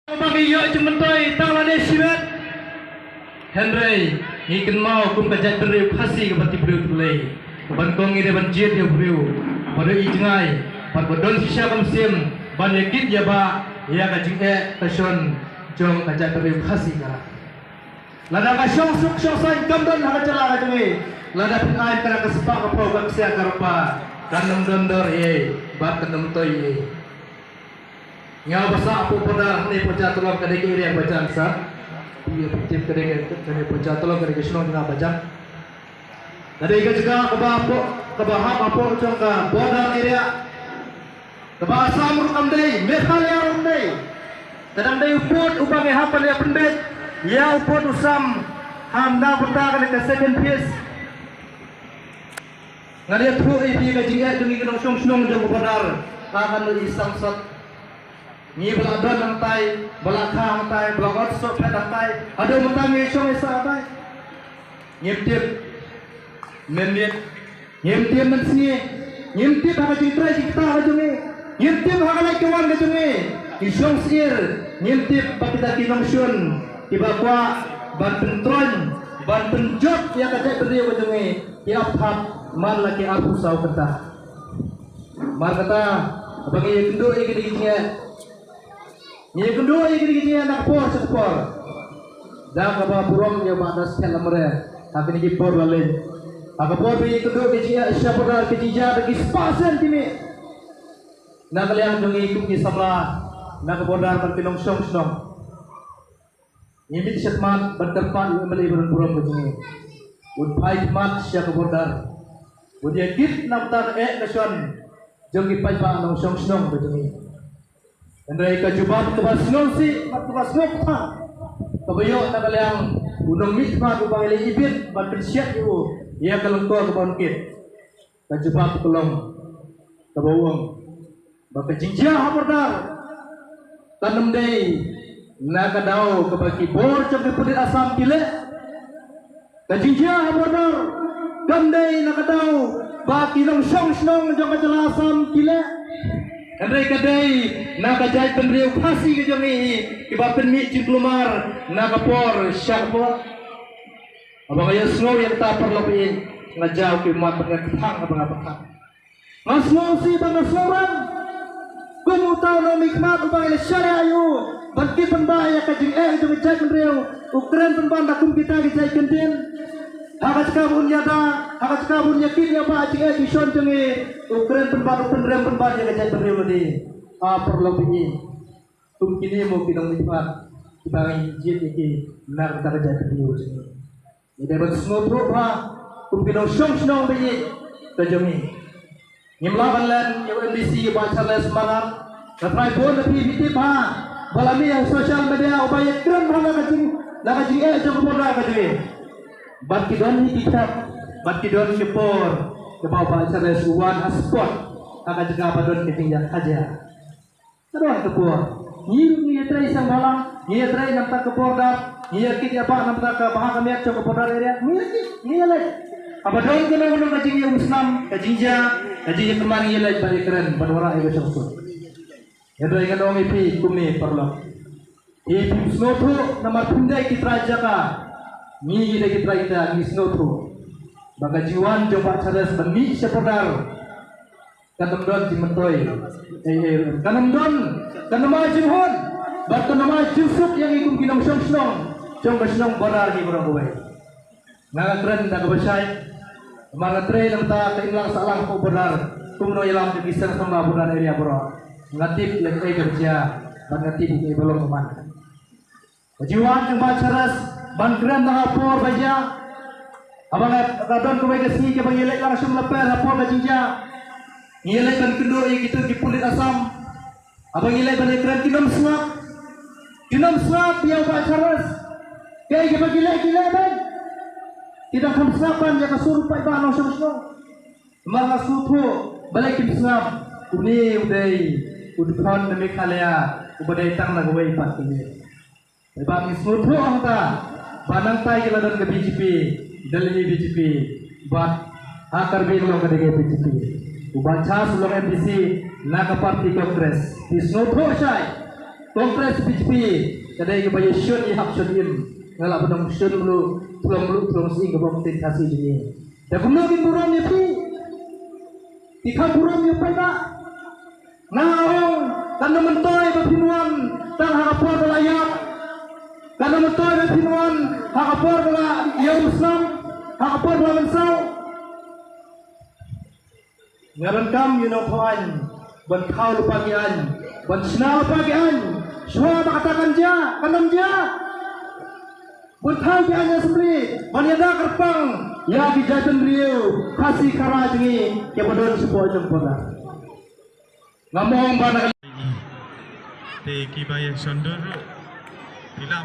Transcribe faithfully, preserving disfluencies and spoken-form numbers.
Ba ngi ïoh jingmyntoi tang lane shimet. Hynrei ngi kynmaw kum ka jaitbynriew Khasi kaba tip briew tip Blei, ban kong ngi dei ban jied ïa u briew ba dei i jngai, bad ba don shisha ka mynsiem ban ïakit ïabah ïa ka jingeh ka shon jong ka jaitbynriew Khasi ka. Lada ka shong suk shong saiñ kam don ha ka jylla ka jong ngi, lada phin ai ka spah ka phew ka ksiar ka rupa, kan ym don dor ei bad kan ym toi ei. Nga ba sah hapoh border hangne Pajatolong ka dei ka area ba jan sa. Ïa phi tip ka dei ka, ka dei Pajatolong ka dei ka shnong nga ba jan. Ka dei ka jaka kaba hapoh, kaba hap hapoh jong ka border area. Kaba Assam ruh kam dei, Meghalaya ruh kam dei. Ka dang dei u pud uba ngi hap ban ïa pynbeit ïa u pud u Sam ha na bynta kane ka second phase. Ngan ïathuh ïa phi ka jingeh jong ngi ki nongshong shnong jong ka border. Ka kan i sangsot. Ngi ba la don hangtai, ba la kha hangtai, ba la ot soh phet hangtai. Haduh mynta ngi shong ïa sah hangtai. Ngim tip mynmiet, ngim tip mynsngi, ngim tip ha ka jingtrei jingktah ka jong ngi. Ngim tip ha ka leit ka wan ka jong ngi. Ngi shong syier, ngim tip ba kita ki nongshun kiba kwah ban pyntroiñ, ban pynjot ïa ka jaitbynriew ka jong ngi. Ki ap thap man la ki arphew saw kynta. Mar kata, haba ngi ïakynduh ïa kine ki jingeh, ngi ïakynduh ïa kine ki jingeh na ka por sha ka por. Da kaba burom ïa u Bah Dastet Lamare ha kine ki por la leit. Ha ka por ba ngi ïakynduh ki jingeh sha border, ki jingjia da ki spah sien ki mih na ka liang jong ngi kum ki samla na ka border bad ki nongshong shnong. Ngi mih shakhmat ban kyrpad ïa u M L A ba don burom ka jong ngi, un phai khmat sha ka border, un ïakit na ka bynta ka eh ka shon jong ki paidbah nongshong shnong ka jong ngi. Hynrei ka jubab kaba sngewsih bad kaba sngewbha kaba ïoh na ka liang u nongmihkhmat uba ngi la ibit ban pynshiat ïa u ïa ka lyngkor kaba un kit. Ka jubab ka long kaba ong ba ka jingjia ha border kan ym dei na ka daw kaba ki bor jong ki pulit Assam ki leh. Ka jingjia ha border kam dei na ka daw ba ki nongshong shnong jong ka jylla Assam ki leh. Hynrei ka dei na ka jaitbynriew Khasi ka jong ngi kiba pynmih jingkulmar na ka por sha ka por. Haba nga ïohsngew ïa kata paralok, nga jaw ki mat bad nga kthang, haba nga kthang, nga sngewsih bad nga sngewrem. Kum uta u nongmihkhmat uba ngi la shaniah ïa u ban kit pynban ïa ka jingeh jong ka jaitbynriew, u kren pynban da kum kita ki jait kyntien. Ha ka jaka ba un ïada, ha ka jaka ba un ïakit ïabah ïa ka jingeh jingshon jong ngi, u kren pynban, u pynrem pynban ïa ka jaitbynriew lade. A paralok, ïa kum kine mo ki nongmihkhmat kiba ngi jied ïa ki na ka bynta ka jaitbynriew jong ngi. Ngi dei ban sngewthuh bha kum ki nongshong shnong ba ïeit ka jong ngi. Ngim lah ban len ïa u M D C, ïa u Bah Charles Marngar. Nga tharai bun na phi phi tip bha ba la mih ha social media uba ïakren bha na ka jing, na ka jingeh jong ka border ka jong ngi. Bad ki don hi ki khep, bad ki don ki por kiba u Bah Charles u wan ha spot ha ka jaka ba don ka jingïakajia. Ka don ka por. Ngi ruh ngi ïatrei sngewbha lang, ngi ïatrei na ka bynta ka border, ngi ïakit ïabah na ka bynta ka bha ka miat jong ka border area, ngi ïakit, ngi ïaleit. Haba don kano kano ka jingïaumsnam, ka jingjia, ka jingïakynmaw, ngi ïaleit ban ïakren, ban wanrah ïa ka jingsuk. Hynrei ngan ong ïa phi kumne paralok. Phi phim sngewthuh namar phim dei ki trai jaka. Ngi ngi dei ki trai jaka, ngi sngewthuh ba ka jingwan jong Bah Charles ban mih sha border kan ym don jingmyntoi. Ei, ei, kan ym don, kan ym ai jinghun bad kan ym ai jingsuk ïa ngi kum ki nongshong shnong jong ka shnong border ngi baroh kawei. Nga, nga kren da kaba shai namar nga trei na ka bynta ka imlang sahlang hapoh border kum u nongïalam jong ki seng samla border area baroh. Nga tip ïa kaei kaba jia bad nga tip ïa kaei ba long ka man. Ka jingwan jong Bah Charles ban kren ha ka por ba jia. Haba nga, ka don kawei ka sngi kaba ngi leit lang shong laper ha por ka jingjia. Ngi leit ban kynduh ïa kito ki pulit Assam. Haba ngi leit ban ïakren kim sngap. Kim sngap ïa u Bah Charles. Kaei kaba ngi leh ngi leh ban. Ki dang kham sngap ban ïa ka sur u paidbah nongshong shnong. Namar nga sngewthuh balei kim sngap. Une u dei u dkhot na Meghalaya uba dei tang na kawei pat kawei. Ba ngi sngewthuh hangta ba nangta ki la don ka B J P, Delhi B J P, bad ha Karbi Anglong ka dei ka B J P. U Bah Charles u long M D C na ka party Congress. Ngi sngewthuh shai. Congress B J P ka dei kaba ïa shun ïa hap shun im. Nga lah ban ong shun mluh, phlong mluh, phlong sing kaba ong tin Khasi jong ngi. Da kumno kin burom ïa phi? Ki kham burom ïa u paidbah. Nga ong, kan ym myntoi ba phin wan tang ha ka por ba la ïap. Kan ym myntoi ba phin wan ha ka por ba la ïap u snam, ha ka por ba la mynsaw. Nga donkam ïa u nongthaw aiñ ban thaw lypa ki aiñ, ban shna lypa ki aiñ. Shuwa ba kata kan jia, kan ym jia. Ban thaw ki aiñ assembly ban ïada kyrpang ïa ki jaitbynriew Khasi Khara jong ngi kiba don shapoh jong border. Nga mong ba na ka Te kiba ïa shon dur ruh ki lah